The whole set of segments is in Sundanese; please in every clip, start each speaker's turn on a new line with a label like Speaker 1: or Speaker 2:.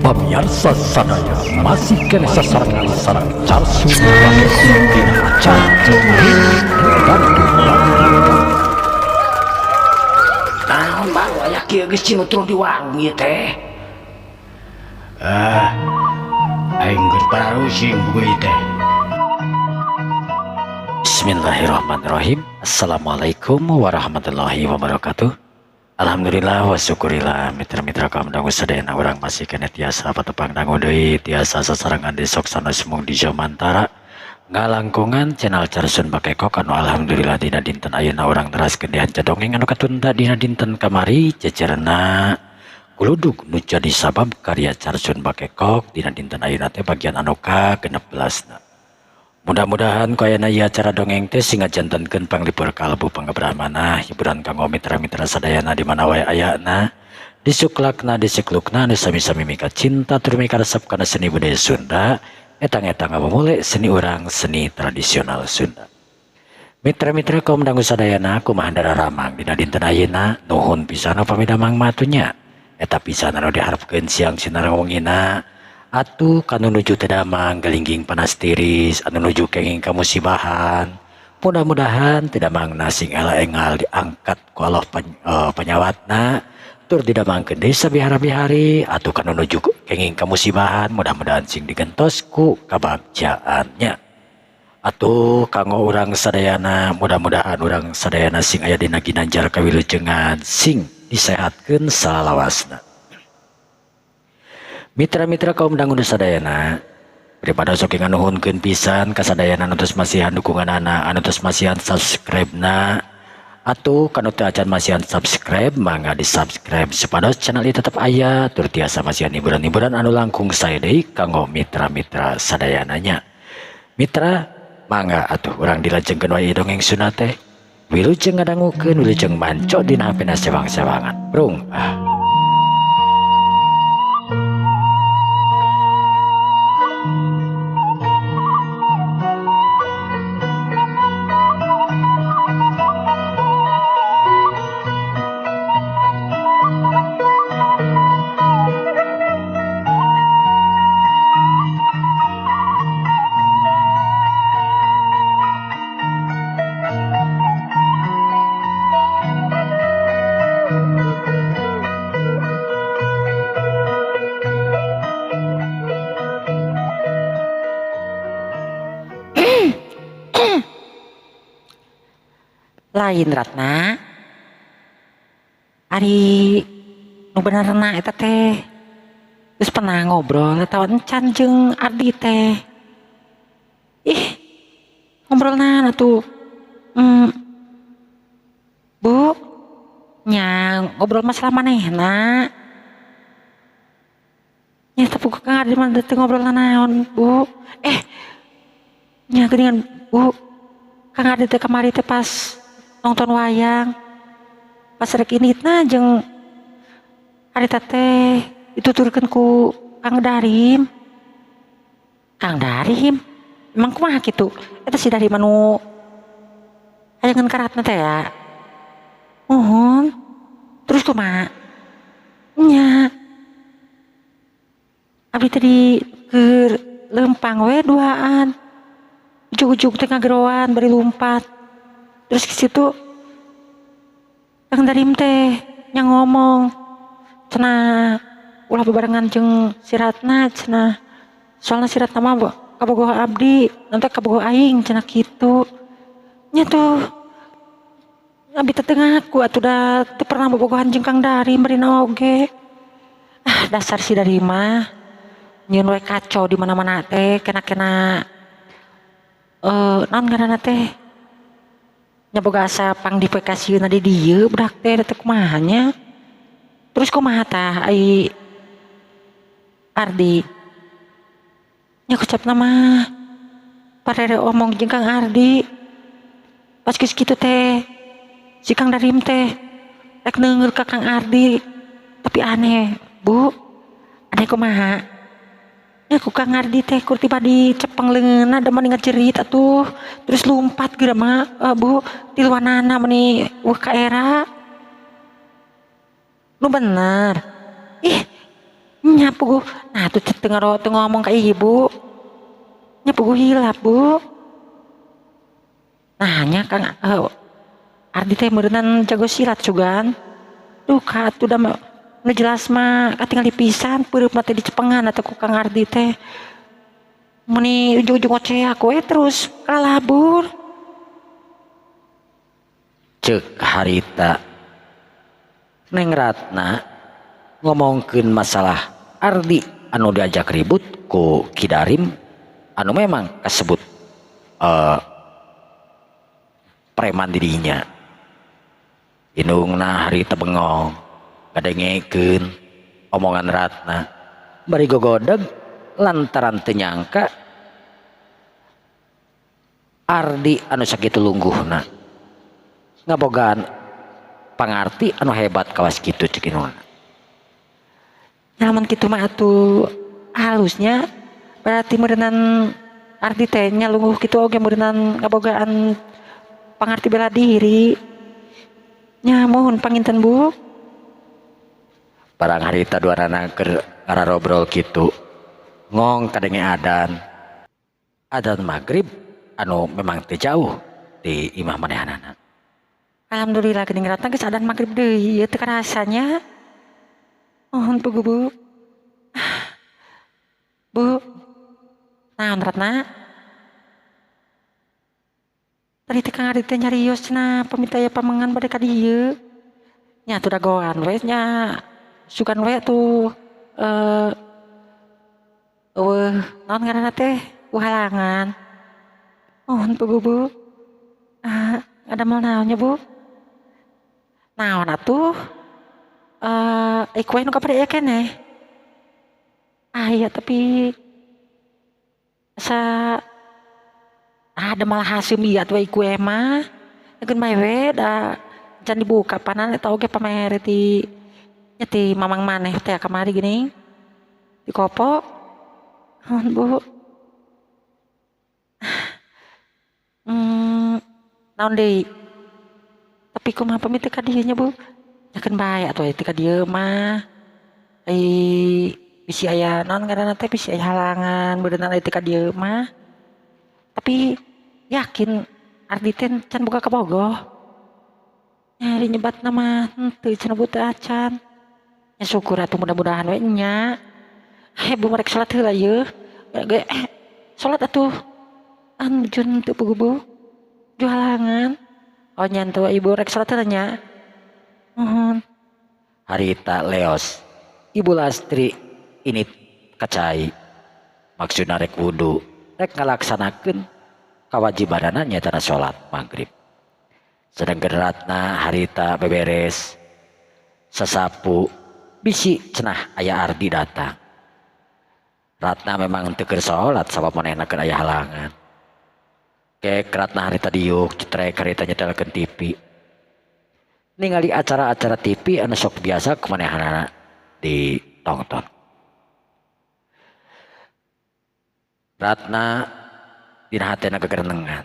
Speaker 1: Pamiarsa sadaya, masih keneh sasarengan sareng Carsun Bakekok dina acara Bandung.
Speaker 2: Naon baru aya kieu geus cinutur di warung ieu teh?
Speaker 3: Ah, aing geus pararusing buku ieu teh.
Speaker 1: Bismillahirrahmanirrahim. Assalamualaikum warahmatullahi wabarakatuh. Alhamdulillah wa syukurillah, mitra-mitra kaum dangu sadayana, urang masih keneh tiasa patepang dangu deui, tiasa sasarengan di sok sanes mung di Jomantara ngalangkungan channel Carsun Bakekok, anu alhamdulillah dina dinten ayeuna urang teraskeun dihanca dongeng anu katunda dina dinten kamari, cecerna kuluduk nu jadi sabab karya Carsun Bakekok dina dinten ayeuna teh bagian anu ka 16. Mudah-mudahan ku ayana ieu acara dongeng teh sing ngajantenkeun panglipur kalbu, pangabrahmana, hiburan kanggo mitra-mitra sadayana di mana wae ayana, disuklakna, disiklukna, anu sami-sami mika cinta tur mika resep kana seni budaya Sunda, etang-etang ngamumule seni urang, seni tradisional Sunda. Mitra-mitra kaum dangu sadayana, kumaha ramang dina dinten ayeuna? Nuhun pisan upami damang matunya eta pisan anu diharapkeun siang sinareng wengina. Atuh kanu nuju teu damang, galingging panas tiris, anu nuju kenging kamusibahan, mudah-mudahan teu damangna sing ela engal diangkat ku Allah panyawatna tur didamangkeun deui sabihara-bihari. Atuh kanu nuju kenging kamusibahan, mudah-mudahan sing digentos ku kabagjaannya. Atuh kanggo urang sadayana, mudah-mudahan urang sadayana sing aya dina ginanjar kawilujengan, sing disehatkeun salawasna. Mitra-mitra kaum dangu sadayana, daripada sok nganuhunkeun pisan ka sadayana anu tos masihan dukunganana, anu tos masihan subscribe-na. Atuh kanu teu acan masihan subscribe, mangga di subscribe supados channel ieu tetep aya tur tiasa masihan hiburan-hiburan anu langkung sae deui kanggo mitra-mitra sadayananya. Mitra, mangga atuh urang dilajengkeun wae dongeng Sunda teh. Wilujeng ngadangukeun, wilujeng manco dina HP-na sewang-sewangan. Brung ah.
Speaker 4: Lain, Ratna. Ari nu benerna eta teh geus pernah ngobrol atawa encan jeung Ardi teh? Ih, ngobrol naon atuh? Bu, nya ngobrol masalah manehna. Nya tapi Kang Ardi mah teu ngobrol naon, Bu. Eh, nya geuningan, Bu. Kang Ardi teh kamari teh pas nonton wayang. Pas rek inditna jeung harita teh dituturkeun ku Kang Darim. Kang Darim? Emang kumaha kitu? Eta si Darim anu hayangeun ka Ratna teh ya? Muhun. Terus kumaha? Nya. Abdi teh di keur leumpang we duaan. Ujug-ujug teh ngageroan bari lumpat. Terus ke situ Kang Darim teh nya ngomong, cenah ulah bebarengan jeung si Ratna cenah. Soalna si Ratna mah kabogoh abdi, nanti kabogoh aing cenah kitu. Nya tuh abdi teh teu ngaku atuh, da teu pernah bobogohan jeung Kang Darim barina oge. Ah, dasar si Darim mah nyieun we kacau di mana-mana teh, kena-kena naon ngaranna teh? Nya boga asa pangdipekasieunna di dieu budak teh, teh kumaha nya? Terus kumaha tah ai Ardi? Nya kucapna mah parere omong jeung Kang Ardi. Pas geus kitu teh si Kang Darim teh rek neunggeul ka Kang Ardi. Tapi aneh, Bu. Aneh kumaha? Nya ku Kang Ardi teh kur tiba dicepeng leungeunna da mani ngajerit atuh. Terus lumpat geura mah, Bu, tiluanana mani eueuh kaera. Nu bener. Ih, Nah puguh, nah tuh teu teu ngomong ka ibu. Nya puguh hilap, Bu. Nah nya Kang Ardi teh meureunan jago silat sugan. Duh ka atuh da nu jelas mah katingali pisan peureupna teh dicepengan atuh ku Kang Ardi teh. Meni ujug-ujug ngoceak we terus kalalabur.
Speaker 1: Ceuk harita Neng Ratna ngomongkeun masalah Ardi anu diajak ribut ku Ki Darim anu memang kasebut preman didinya. Indungna harita bengong ngadengekeun omongan Ratna bari gogodeg lantaran teu nyangka Ardi anu sakitu lungguhna ngabogaan pangarti anu hebat kawas kitu ceuk indungna.
Speaker 4: Lamun kitu mah atuh halusnya berarti meureunan Ardi teh nya lungguh kitu oge meureunan ngabogaan pangarti bela diri. Nya muhun panginten Bu.
Speaker 1: Barang harita duanana keur ngararobrol kitu ngong kadenge adan. Adan magrib anu memang teu jauh di imah manehanana.
Speaker 4: Alhamdulillah geuning Ratna geus adan magrib deui ieu teu karasa nya. Muhun puguh Bu. Bu. Naon Ratna? Tadi teh Kang Ardi teh nyarios cenah pamit aya pamengan bade ka dieu. Nya atuh dagoan we nya sugan we atuh eueuh naon ngaranna teh halangan. Muhun puguh Bu. Ngadamel naon nya Bu? Naon atuh? Kue nu kapade aya keneh. Aya tapi asa ada malah haseum ieu atuh kue mah. Keun bae we da can dibuka panan eta oge pamere ti nya ti mamang maneh teh kamari geuning. Di kopo. Nuhun Bu. Naon deui? Tapi kumaha pamit teh ka dieu nya Bu? Nya keun bae atuh teh ka dieu mah. Ai bisi aya naon ngaranna teh bisi aya halangan beuneunan ai teh ka dieu mah. Tapi yakin Ardi teh can boga kabogoh. Nya ari nyebatna mah henteu cenah Bu teu acan. Nya syukur atuh mudah-mudahan we nya. Heh Bu rek salat heula yeuh. Ge salat atuh. An jun teu puguh Bu. Jualangan. Oh nya henteu ibu rek salat heula nya. Nuhun.
Speaker 1: Harita leos. Ibu Lastri ini kacai. Maksudna rek wudu, rek ngalaksanakeun kawajibanana nyaeta salat magrib. Sedangkan Ratna harita beberes sasapu bisi cenah aya Ardi datang. Ratna memang teu keur salat sabab manehna keur aya halangan. Kek Ratna harita diuk cetrek harita nyetelkeun TV. Ningali acara-acara TV anu sok biasa ku manehanana ditonton. Ratna dina hatena gegerenengan.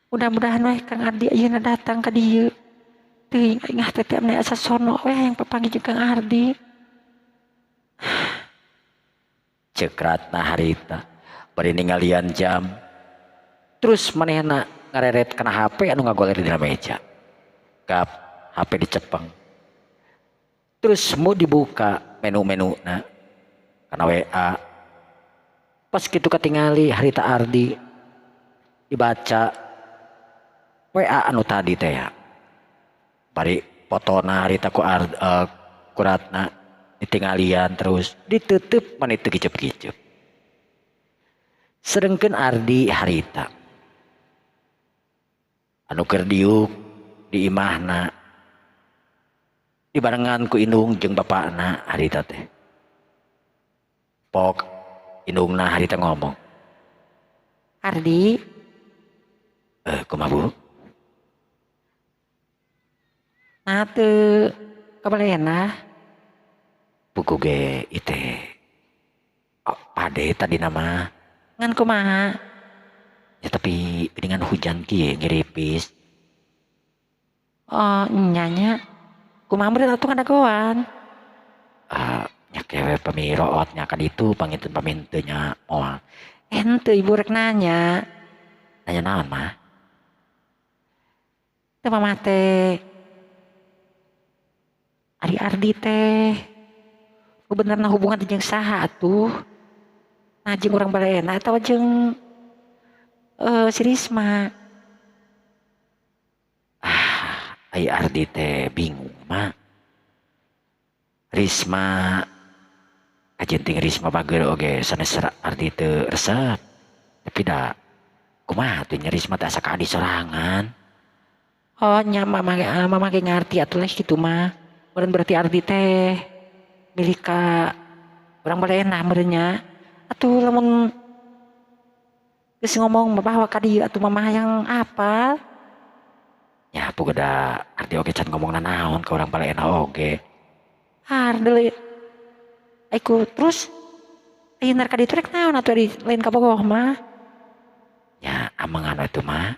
Speaker 4: Mudah-mudahan weh Kang Ardi ayeuna datang ka dieu. Teuing aing teh teh ameh asa sono weh hayang papanggih jeung Kang Ardi.
Speaker 1: Ceuk Ratna harita bari ningalian jam. Terus manehna ngareret kana HP anu ngagoler dina meja. Gap HP dicepeng. Terus mau dibuka menu-menuna kana WA. Pas kitu katingali harita Ardi dibaca WA anu tadi teh ya. Bari fotona harita ku ku Ratna ditinggalian terus ditutup mani teu kicep-kicep. Sedengkeun Ardi harita anu keur diuk di imahna dibarengan ku indung jeung bapakna harita teh. Pok indungna harita ngomong.
Speaker 4: Ardi.
Speaker 1: Kumaha Bu?
Speaker 4: Nah teu kabalena.
Speaker 1: Buku ge ite. Oh, pade tadi nama.
Speaker 4: Ngan kumaha?
Speaker 1: Ya tapi dengan hujan kieu ngiripis.
Speaker 4: Oh, nya nya. Kumaha meureun atuh ngadagoan?
Speaker 1: Ah, nya kewe pami root nya ka ditu pangitun pami henteu nya moal.
Speaker 4: Henteu ibu rek nanya.
Speaker 1: Nanya naon mah?
Speaker 4: Teu mamah teh. Ari Ardi teh nu benerna hubungan teh jeung saha atuh? Nah jeung urang baleena atawa jeung si Risma?
Speaker 1: Ah, ai Ardi teh bingung mah. Risma kajenting Risma bageur oge sanes Ardi teu resep. Tapi da kumaha atuh nya Risma teh asa ka adi sorangan.
Speaker 4: Oh nya mama ge ngarti atuh lah kitu mah. Meureun berarti Ardi teh milih ka urang baleena meureun nya. Atuh lamun geus ngomong mah bawa ka dieu atuh mama hayang apal.
Speaker 1: Nya puguh da Ardi oge can ngomong nanaon ka urang baleena oge.
Speaker 4: Hardeuh aiku terus ayeuna ka ditu rek naon atuh ari lain ka bogoh mah.
Speaker 1: Nya amengan we atuh mah.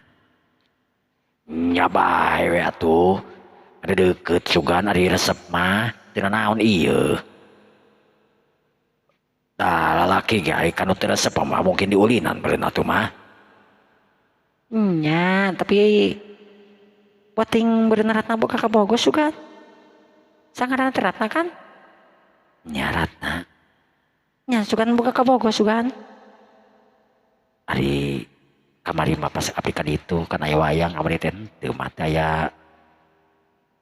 Speaker 1: Nya bae we atuh. Ada deukeut sugan ari resep mah teu nanaon ieu. Tah lalaki ge ai kanu teu resep mah mungkin diulinan meureun atuh mah.
Speaker 4: Nya tapi poting beureunan Ratna boga ka Bogo sugan. Sangaranna teh Ratna kan?
Speaker 1: Nya Ratna.
Speaker 4: Nya sugan boga ka Bogo sugan.
Speaker 1: Ari kamari mah pas abdi ka ditu kan aya wayang kamari teh henteu mah teh aya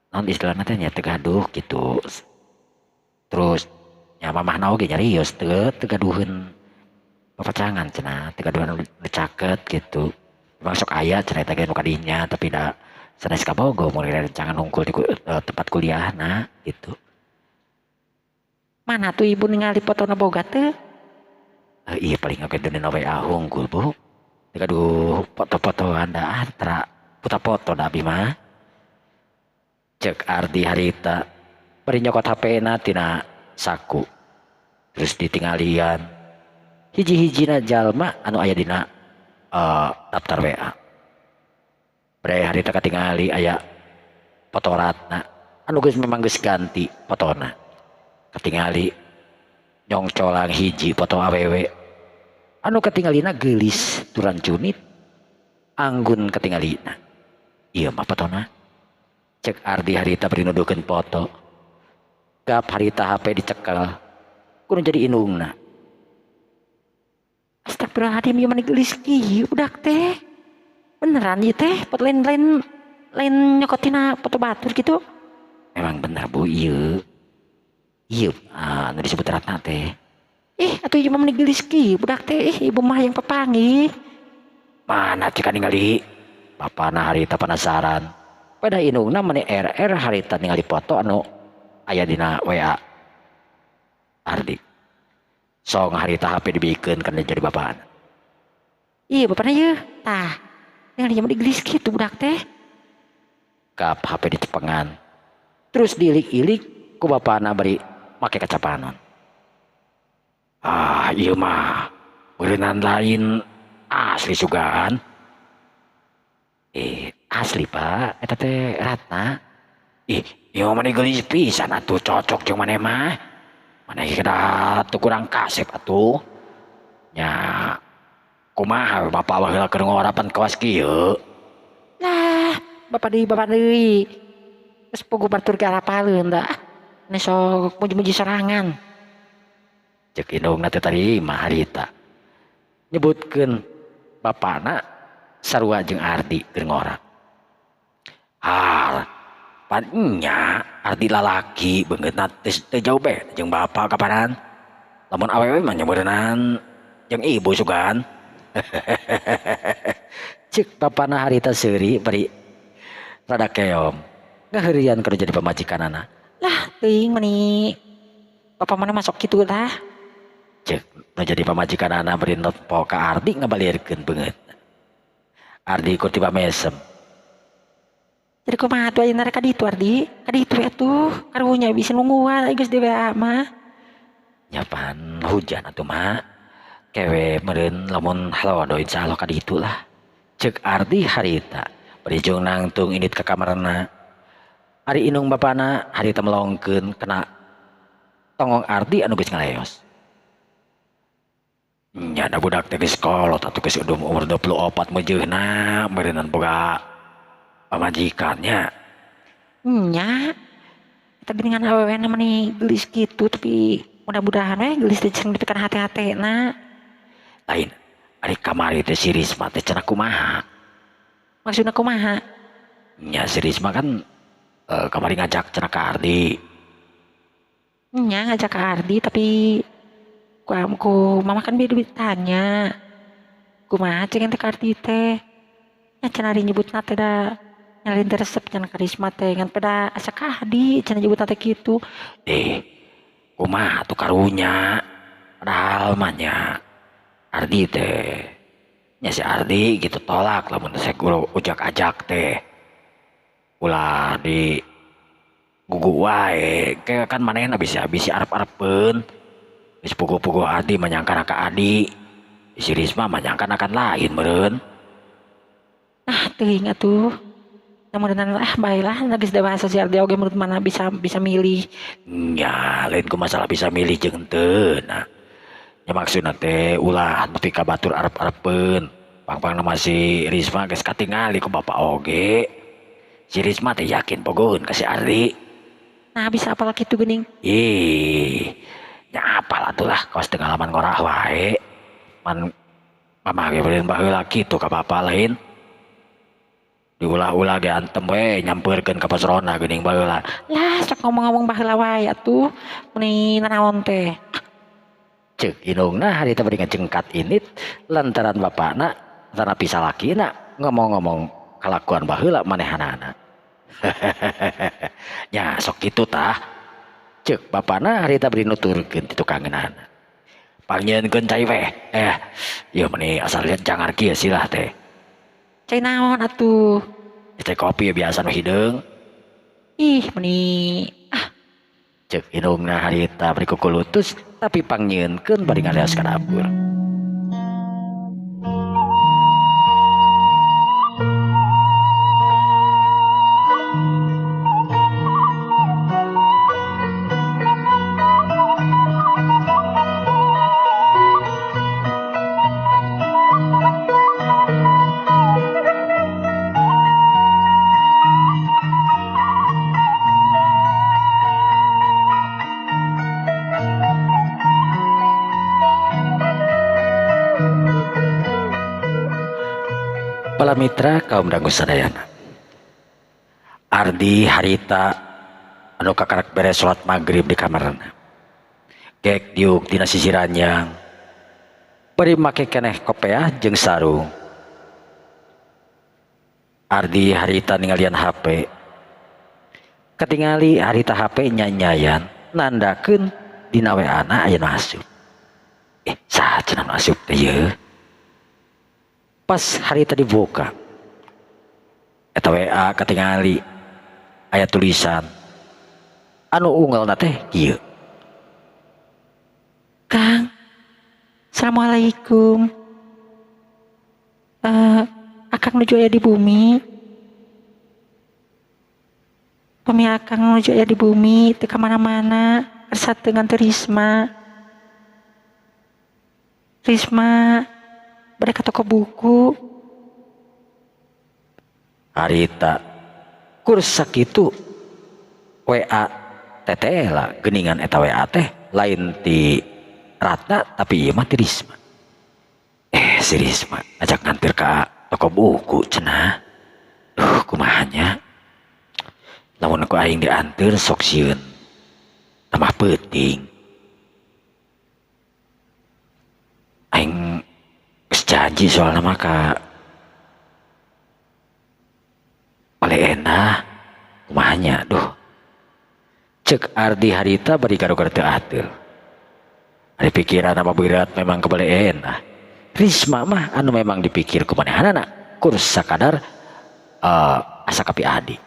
Speaker 1: naon istilahna teh nya teu gaduh kitu. Terus nya mamahna oge nyarios teu teu gaduheun papacangan cenah, teu gaduhan nu caket gitu. Memang sok aya cenah eta ge nu kadinya tapi da sanes ka Bogo mun rerencangan hungkul di tempat kuliahna gitu.
Speaker 4: Mana tuh ibu ningali fotona boga teu?
Speaker 1: Iya paling oge dina WA hungkul Bu. Teu gaduh foto-fotoan da tara foto-foto da abi mah. Cek Ardi harita bari nyokot HP-na tina saku. Terus ditinggalian hiji-hijina jalma anu aya dina daftar WA. Bre harita katingali aya foto Ratna anu geus memang geus ganti fotona. Katingali nyongcolang hiji foto awewe anu katingalina geulis turan cunit anggun katingalina. Ieu mah fotona. Cek Ardi harita bari nuduhkeun foto. Gap harita HP dicekel kudu jadi indungna.
Speaker 4: Astagfirullahaladzim ieu mah geulis kieu budak teh. Beneran ieu teh foto lain-lain lain nyokotina foto batur gitu.
Speaker 1: Memang bener Bu ieu. Ieu anu disebut Ratna teh.
Speaker 4: Ih atuh ieu mah meni geulis kieu budak teh. Ih ibu mah yang papanggih.
Speaker 1: Mana cika ningali? Bapana harita penasaran. Pada indungna meni RR harita ningali foto anu aya dina WA Ardi. Song harita HP dibikeun kana jadi bapana.
Speaker 4: Iya bapana ieu. Tah ningali mah geulis kitu budak teh.
Speaker 1: Kap HP dicepengan. Terus diilik-ilik ku bapana bari make kacapanon. Ah ieu mah beureunan lain asli sugan. Asli Pak, eta teh Ratna. Ih, ieu mah geulis pisan atuh cocok jeung maneh mah. Maneh kedah teu kurang kasep atuh. Nya kumaha bapak baheula keur ngorapan kawas kieu.
Speaker 4: Lah, bapak deui. Geus puguh batur ge arapaleun da. Ini sok muji-muji sorangan.
Speaker 1: Cek indungna teh tarima harita. Nyebutkeun bapana sarua jeung Ardi keur ngora. Har, pan nya Ardi lalaki beungeutna teu jauh beda jeung bapak kapanan. Lamun awewe mah nya meureunan jeung ibu sugan. Cek bapana harita seuri bari rada keong. Ngaheurian keur jadi pamajikanana.
Speaker 4: Lah teuing meni bapak mana masuk kitu lah.
Speaker 1: Cek nu jadi pamajikanana bari nempo ka Ardi ngabalirkeun beungeut. Ardi ku tiba mesem.
Speaker 4: Jadi kumaha atuh ayeuna rek ka ditu Ardi? Ka ditu atuh karunya bisa nungguan geus di WA mah.
Speaker 1: Nya pan hujan atuh mah. Kewe meureun lamun halodo insyaallah ka ditu lah. Cek Ardi harita bari jeung nangtung indit ka kamarna. Ari indung bapana harita melongkeun kana tonggong Ardi anu geus ngaleos. Nya da budak teh geus kolot atuh geus umur 24 meujeuhna meureunnan boga pamajikan nya.
Speaker 4: Nya. Eta geuningan awewena mani geulis kitu tapi mudah-mudahan we geulis teh sing dipikan hate-hatena.
Speaker 1: Lain ari kamari teh si Risma teh cenah kumaha?
Speaker 4: Maksudna kumaha?
Speaker 1: Nya si Risma kan kamari ngajak cenah ka Ardi.
Speaker 4: Nya ngajak ka Ardi tapi ku mama kan bieu ditanya. Kumaha cenah teh ka Ardi teh? Nya cenah ari nyebutna teh da nyalin teh resep cenah ka Risma teh ngan peda asa ka Ardi cenah nyebutna teh kitu.
Speaker 1: Kumaha tuh karunya? Padahal mah nya Ardi teh nya si Ardi gitu tolak lamun teh guru ujak-ajak teh. Ulah di gugu wae kayak kan manehna bisa bisi arep-arepeun. Geus puguh-puguh Ardi manyangkana ka Adi. Si Risma manyangkana kan lain meureun.
Speaker 4: Ah teuing atuh. Namun ah baiklah geus dewasa si Ardi oge menurut mana bisa milih.
Speaker 1: Nya lain ku masalah bisa milih jeung henteu nah. Nya maksudna teh ulah nepi ka batur arep-arepeun. Pang-pangna mah si Risma geus katingali ku bapak oge. Si Risma teh yakin pogoeun ka si Ardi.
Speaker 4: Nah bisa apal kitu geuning.
Speaker 1: Ih, nya apal atuh lah kawas teu ngalaman ngorah wae. Man mama ge beureun baheula kitu ka bapa lain. Diulah-ulah ge antem we nyampeurkeun ka pos ronda geuning baheula.
Speaker 4: Lah sok ngomong-ngomong baheula wae atuh meuni nanaon teh.
Speaker 1: Ceuk indungna harita bari ngacengkat init lantaran bapana tanapi salakina ngomong-ngomong kalakuan baheula manehanana. Nya sok kitu tah. Ceuk bapana harita bari nuturkeun ti tukangeunana. Pangnyieunkeun cai weh. Ieu meni asal lihat jangar kieu silah teh.
Speaker 4: Cai naon atuh?
Speaker 1: Teh kopi biasa nu hideung.
Speaker 4: Ih meni ah.
Speaker 1: Ceuk indungna harita bari kukulutus tapi pangnyieunkeun bari ngaleos ka dapur. Para mitra kaum dangu sadayana. Ardi harita anu kakarak beres salat maghrib di kamarna. Gek diuk dina sisi ranjang. Bari make keneh kopeah jeung sarung. Ardi harita ningalian HP. Katingali harita HP nyanyayan nandakeun dina WA-na aya nu asup. Saha cenah nu asup teh yeuh? Pas harita dibuka eta WA katingali aya tulisan anu unggalna teh kieu.
Speaker 4: Kang, assalamualaikum. Akang nuju aya di bumi. Pami akang nuju aya di bumi teu ka mana-mana, kersa teu nganter Risma. Risma bade ka toko buku.
Speaker 1: Harita kur sakitu WA teteh lah geuningan eta WA teh lain ti Ratna tapi ieu mah ti Risma. Si Risma ngajak nganter ka toko buku cenah. Duh kumaha nya? Lamun ku aing dianteur sok sieun tambah peuting. Aing geus janji soalna mah ka Bale Endah kumaha nya duh. Ceuk Ardi harita bari garu-garu teu ateul. Ari pikiran apa berat memang ke Bale Endah. Risma mah anu memang dipikir ku manehanana kur sakadar asa kapi adi.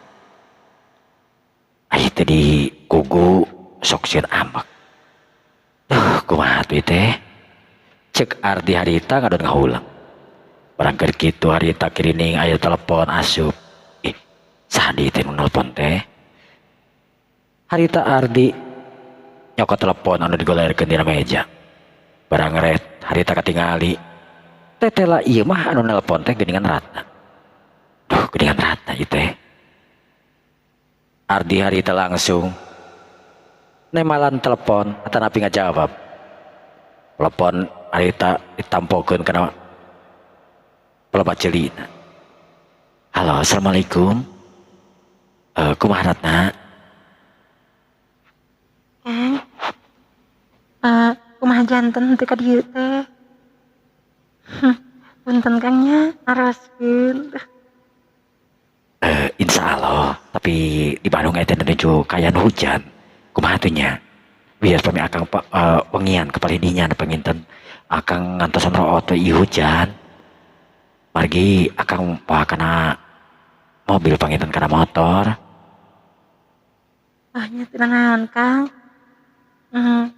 Speaker 1: Ai teh di gugu sok sieun ambek. Duh kumaha atuh teh? Ceuk Ardi harita ngadon ngahulang. Barang keur kitu harita kirining aya telepon asup. Saha deui teh nu nelpon teh? Harita Ardi nyokot telepon anu digolerkeun dina meja. Barang ret harita katingali. Tetela ieu mah anu nelpon teh geuningan Ratna. Duh, geuningan Ratna ieu teh. Ardi harita langsung nemalan telepon atanapi ngajawab. Telepon harita ditampokeun kana pelebat ceulina. Halo, assalamualaikum. Kumaha, Ratna?
Speaker 4: Kang. Kumaha janten teu ka dieu teh? Punten, Kang, nya naroskeun.
Speaker 1: Insya Allah, tapi di Bandung eta menuju kayan hujan. Kumaha tuh nya? Biar pami akang wengian ke dinya panginten akang ngantosan root we ieu hujan. Margi akang poa kana mobil panginten kana motor.
Speaker 4: Ah, nya teu nanaon, Kang.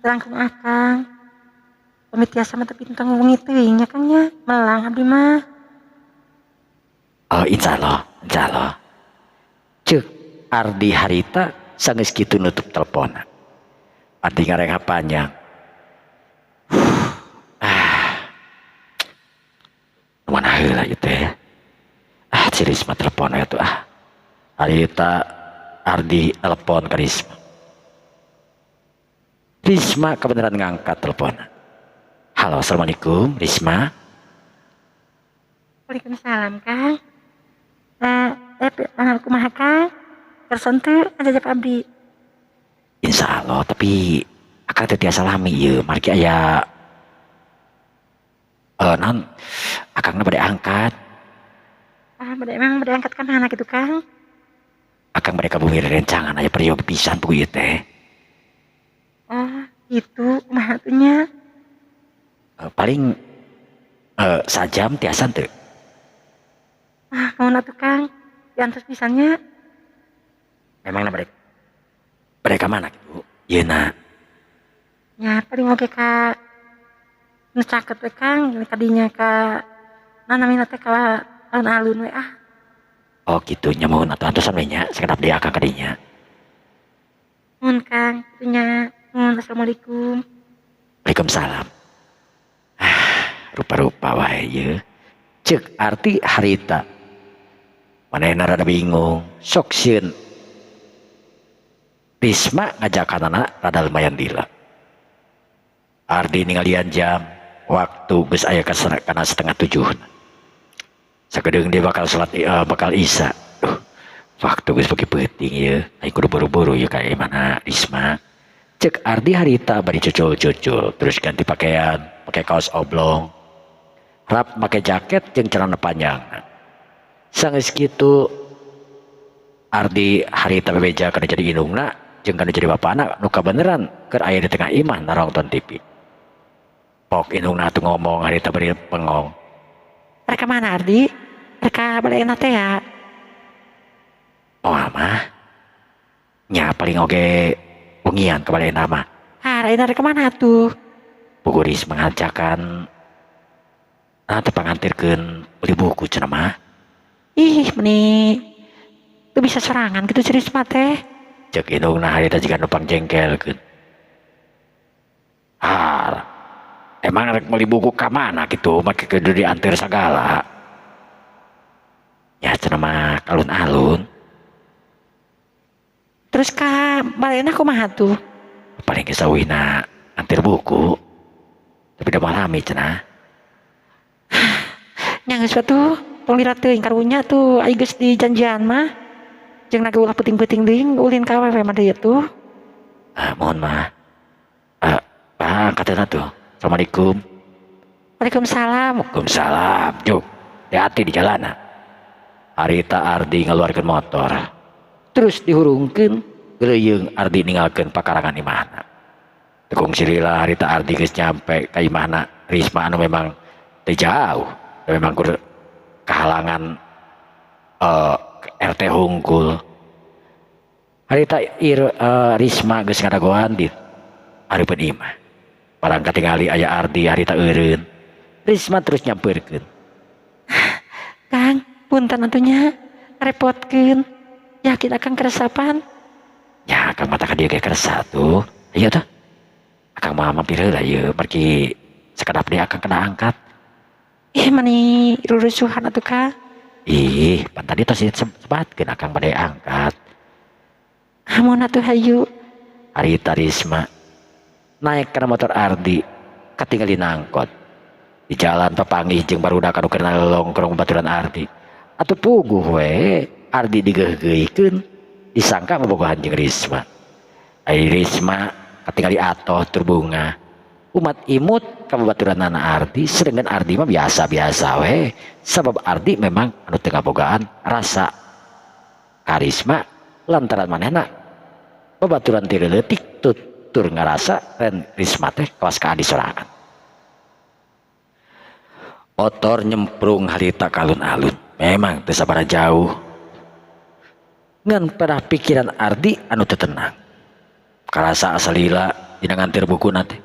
Speaker 4: Terangkung akang. Pamit tiasa mah tapi tong wengi teuing nya, Kang, nya. Melang abdi mah.
Speaker 1: Oh, insya Allah, insya Allah. Cek Ardi harita sanggeus kitu nutup telepon. Ardi ngarengha panjang. Ah. Mana heula ieu teh? Ah, si Risma telepon we atuh ah. Harita Ardi telepon ke Risma. Risma kebenaran ngangkat telepon. Halo, assalamualaikum, Risma.
Speaker 4: Waalaikumsalam, Kang. Kumaha, Kang? Kersa teu ngajajap abdi?
Speaker 1: Insya Allah, tapi akang teu tiasa lami ieu, margi aya naon, akangna bade angkat.
Speaker 4: Ah, bade emang bade angkat ka mana gitu, Kang?
Speaker 1: Akang bade ka bumi rerencangan, aya peryogi pisan puguh ieu teh.
Speaker 4: Oh, gitu. Kumaha atuh nya?
Speaker 1: Paling sajam tiasa teu?
Speaker 4: Ah, muhun atuh, Kang. Diantos pisan nya.
Speaker 1: Memangna bade ka mana kitu? Yeuna.
Speaker 4: Nya paling oge ka nu caket we, Kang, ka dinya ka naon namina teh, ka alun-alun we ah.
Speaker 1: Oh gitu nya, muhun atuh, antosan we nya, sakedap deui akang ka dinya.
Speaker 4: Muhun, Kang, kitu nya. Muhun, assalamualaikum.
Speaker 1: Waalaikumsalam. Ah, rupa-rupa wae ieu. Cek Ardi harita. Manehna rada bingung, sok sieun Risma ngajakanana rada lumayan lila. Ardi ningalian jam, waktu geus aya kana 6.30. Sakedeung dia bakal salat bakal Isya. Duh, waktu geus beuki peuting ieu. Aing kudu buru-buru ieu ka imahna Risma. Cek Ardi harita bari cucul-cucul, terus ganti pakaian, pakai kaos oblong. Rap make jaket jeung celana panjang. Sanggeus kitu Ardi harita bebeja kana jadi indungna jeung kana jadi bapana nu kabeneran keur aya di tengah imah narongton TV. Pok indungna atuh ngomong harita bari bengong.
Speaker 4: Rek ka mana, Ardi? Rek ka balena teh ya?
Speaker 1: Moal, Mah. Nya paling oge wengian ka balena mah.
Speaker 4: Ah, ayeuna rek ka mana atuh?
Speaker 1: Puguh Risma ngajakan nah teh pangantirkeun beli buku cenah, Mah.
Speaker 4: Ih, meni teu bisa sorangan gitu si Risma teh.
Speaker 1: Cek indungna harita jiga nu pangjengkelkeun. Har, emang rek meuli buku ka mana gitu make kudu dianteur sagala? Ya cenah mah ka alun-alun.
Speaker 4: Terus ka balena kumaha tuh?
Speaker 1: Paling ge sawihna antir buku. Tapi da moal lami cenah.
Speaker 4: Nya geus atuh, tong lila teuing karunya tuh, ai geus dijanjian mah. Jeung naga ulah peuting-peuting deui ulin ka awewe mah deui tuh.
Speaker 1: Ah, muhun, Mah. Ah, ah, angkat tuh. Assalamualaikum.
Speaker 4: Waalaikumsalam.
Speaker 1: Waalaikumsalam. Juk, hati-hati di jalan. Harita Ardi ngeluarkan motor. Terus dihurungkeun, geleyeung Ardi ninggalkeun pakarangan imahna. Tekung silila harita Ardi geus nyampe ka imahna Risma anu memang teu jauh. Memang kur kehalangan RT hungkul. Harita Risma geus ngadagoan di hareupeun imah. Barang katingali aya Ardi harita eureun. Risma terus nyampeurkeun.
Speaker 4: Kang, punten atuh nya, ngarepotkeun. Yakin akang keresapan?
Speaker 1: Ya akang mah ka dieu ge kersa tuh. Ayo tuh. Akang mah mampir heula ieu margi sakedap deui akang kena angkat.
Speaker 4: Ih, mani rurusuhan atuh, Kang.
Speaker 1: Ih, pan tadi tos disebatkeun akang bade angkat.
Speaker 4: Amun atuh hayu.
Speaker 1: Harita Risma naik kana motor Ardi katingali nangkot. Di jalan papanggih jeung barudak anu keur nongkrong baturan Ardi. Atuh puguh we Ardi digeugeuhkeun disangka bobogohan jeung Risma. Ari Risma katingali atoh tur bunga. Umat imut ka babaturanana Ardi, sedangkan Ardi mah biasa-biasa we sabab Ardi memang anu teu ngabogaan rasa karisma lantaran manehna babaturan ti leutik tur ngarasa ren Risma teh kawas ka adi sorangan. Motor nyemprung harita ka alun-alun, memang teu sabaraha jauh. Ngan pada pikiran Ardi anu teu tenang. Karasa asa lila dina ngantir bukuna teh.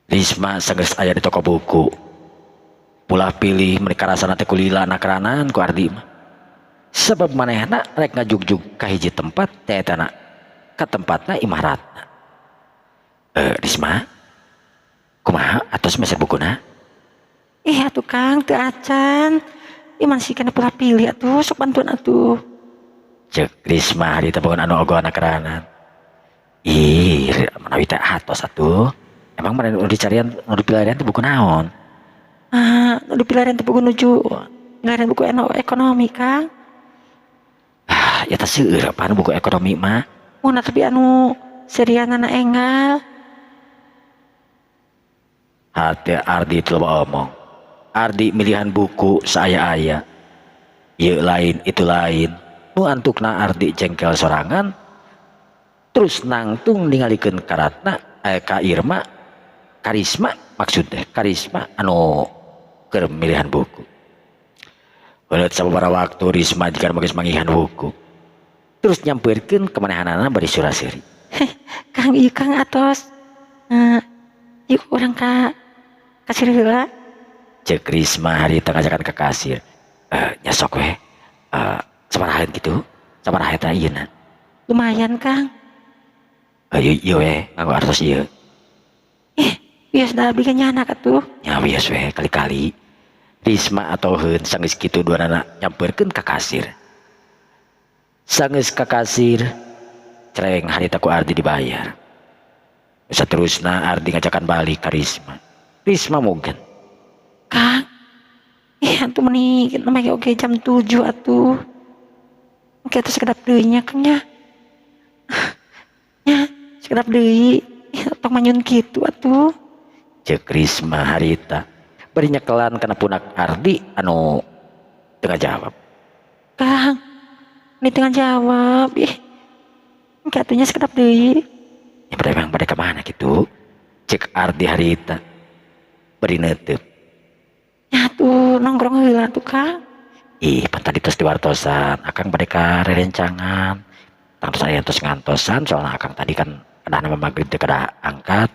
Speaker 1: Risma sanggeus aya di toko buku. Pulah pilih meuni karasana teh kulila nakranan ku Ardi mah. Sebab manehna rek ngajugjug ka hiji tempat teh etana ka tempatna Imah Ratna. Risma, kumaha atos meser bukuna?
Speaker 4: Ih atuh Kang, teu acan. Ih masih kena pola pilih atuh, sok bantuan atuh.
Speaker 1: Cek Risma harita bangun anu ogoh nakranan. Ih, manawi teh atos atuh. Emang mana nu dicarian, nu dipilarian teh buku naon?
Speaker 4: Ah, nu dipilarian teh buku nuju ngarian buku ekonomi, Kang.
Speaker 1: Ah, ya teh seueur apaan buku ekonomi mah.
Speaker 4: Mun tapi anu serianana enggal.
Speaker 1: Hati Ardi teu loba omong. Ardi milihan buku saaya-aya. Ieu lain, itu lain. Nu antukna Ardi jengkel sorangan. Terus nangtung ningalikeun ka Ratna, ka Irma, Karisma maksud teh, Karisma anu keur milihan buku. Heuleut sababaraha waktu Risma jiga geus manggihan buku. Terus nyampeurkeun ka manehanana bari sura-seuri.
Speaker 4: Kang, ieu Kang atos. Yuk urang ka kasir heula.
Speaker 1: Cek Risma harita ngajakan ka kasir. Nya sok we. Sabaraha kitu? Sabaraha eta ieuna?
Speaker 4: Lumayan, Kang.
Speaker 1: Ieu ieu we nganggo artos ieu.
Speaker 4: Ih, wios da abdi ge nyanak atuh.
Speaker 1: Nya wios we kali-kali. Risma atoheun sanggeus kitu duanana nyampeurkeun ka kasir. Sanggeus ka kasir, cereng harita ku Ardi dibayar. Saterusna Ardi ngajakan balik ka Risma. Risma mungkin.
Speaker 4: Kang, ih atuh meni namanya oge jam 7 atuh. Engke atuh sakedap deui nya Kang nya. Nya, sakedap deui. Ih, tong manyun kitu atuh.
Speaker 1: Cek Risma harita bari nyekelan kana pundak Ardi anu teu ngajawab.
Speaker 4: Kang, ini teu ngajawab. Ih, engke atuh nya sakedap deui.
Speaker 1: Ya pada emang pada kemana gitu? Cek Ardi harita bari neuteub.
Speaker 4: Ya tuh nongkrong heula tuh Kang.
Speaker 1: Ih, pan tadi tos diwartosan, akang bade ka rerencangan. Tangtos aya tos ngantosan soalna akang tadi kan kedah nama maghrib teh kedah angkat.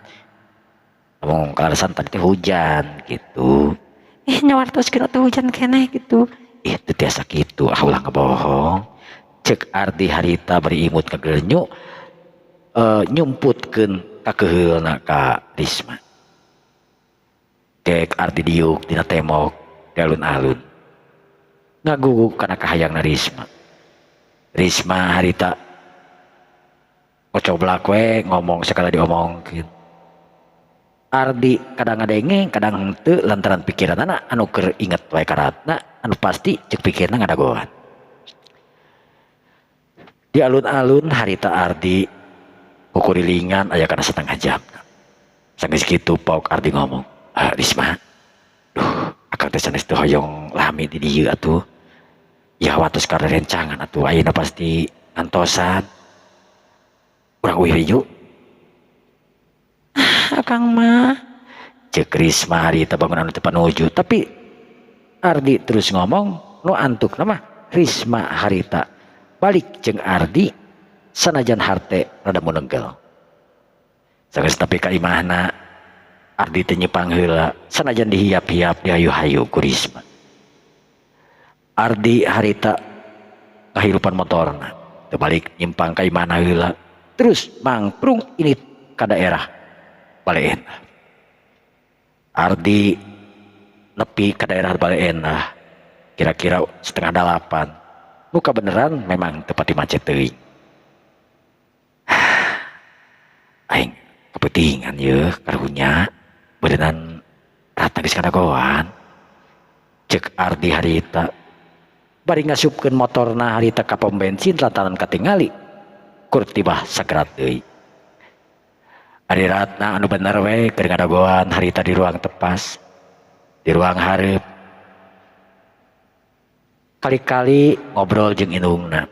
Speaker 1: Ngomong kalasan tadi teh hujan gitu.
Speaker 4: Ih, nya wartoskeun atuh hujan keneh gitu.
Speaker 1: Ih, teu tiasa kitu, ah ulah ngebohong. Cek Ardi harita bari imut ngagelenyu nyumputkeun kakeheulna ka Risma. Dek Ardi diuk dina temok di alun-alun. Ngaguguk kana kahayangna Risma. Risma harita ngocoblak we ngomong segala diomongkeun. Ardi kadang ngadenge kadang henteu lantaran pikiranana anu keur inget wae ka Ratna anu pasti cek pikirna ngadagoan. Di alun-alun harita Ardi kukurilingan aya kana setengah jam. Sanggeus kitu pauk Ardi ngomong, "Ah, Risma, duh, akang teh sanes teu hoyong lami di dieu atuh. Ya watos ka rerencangan atuh ayeuna pasti ngantosan. Urang uih yuk."
Speaker 4: Akang mah.
Speaker 1: Cek Risma harita bangun anu teu panuju, tapi Ardi terus ngomong nu antukna mah Risma harita balik jeung Ardi sanajan harte rada munenggel. Sanggeus tapi ka imahna Ardi teu nyepang heula sanajan dihiap-hiap dihayu-hayu ku Risma. Ardi harita kahirupan motorna. Teu balik nyimpang ka imahna heula. Terus mangprung ini ka daerah Bale Endah. Ardi nepi ka daerah Bale Endah kira-kira 7.30. Muka beneran memang teu pati macet teuing. Aing kapeutingan yeuh karunya beureunan Ratna geus kadagoan. Ceuk Ardi harita bari ngasupkeun motorna harita ka pom bensin lantaran katingali kur tibah sakerat deui. Ari Ratna anu bener we keur ngadagoan harita di ruang tepas, di ruang hareup. Kali-kali ngobrol jeung indungna.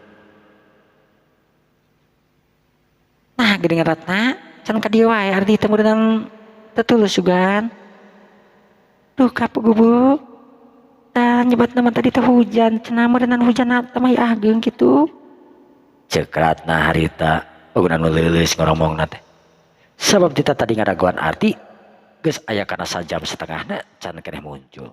Speaker 4: Nah geuning Ratna can ka dieu wae Ardi teh meureunnan teu tulus sugan. Duh kapuguh bu. Tah nyebatna mah tadi teh hujan cenah meureunnan hujanna teh mah ageung kitu.
Speaker 1: Ceuk Ratna harita paguna nu leuleus ngoromongna teh. Sabab tita tadi ngadagoan Ardi geus aya kana sajam satengahna can keneh muncul.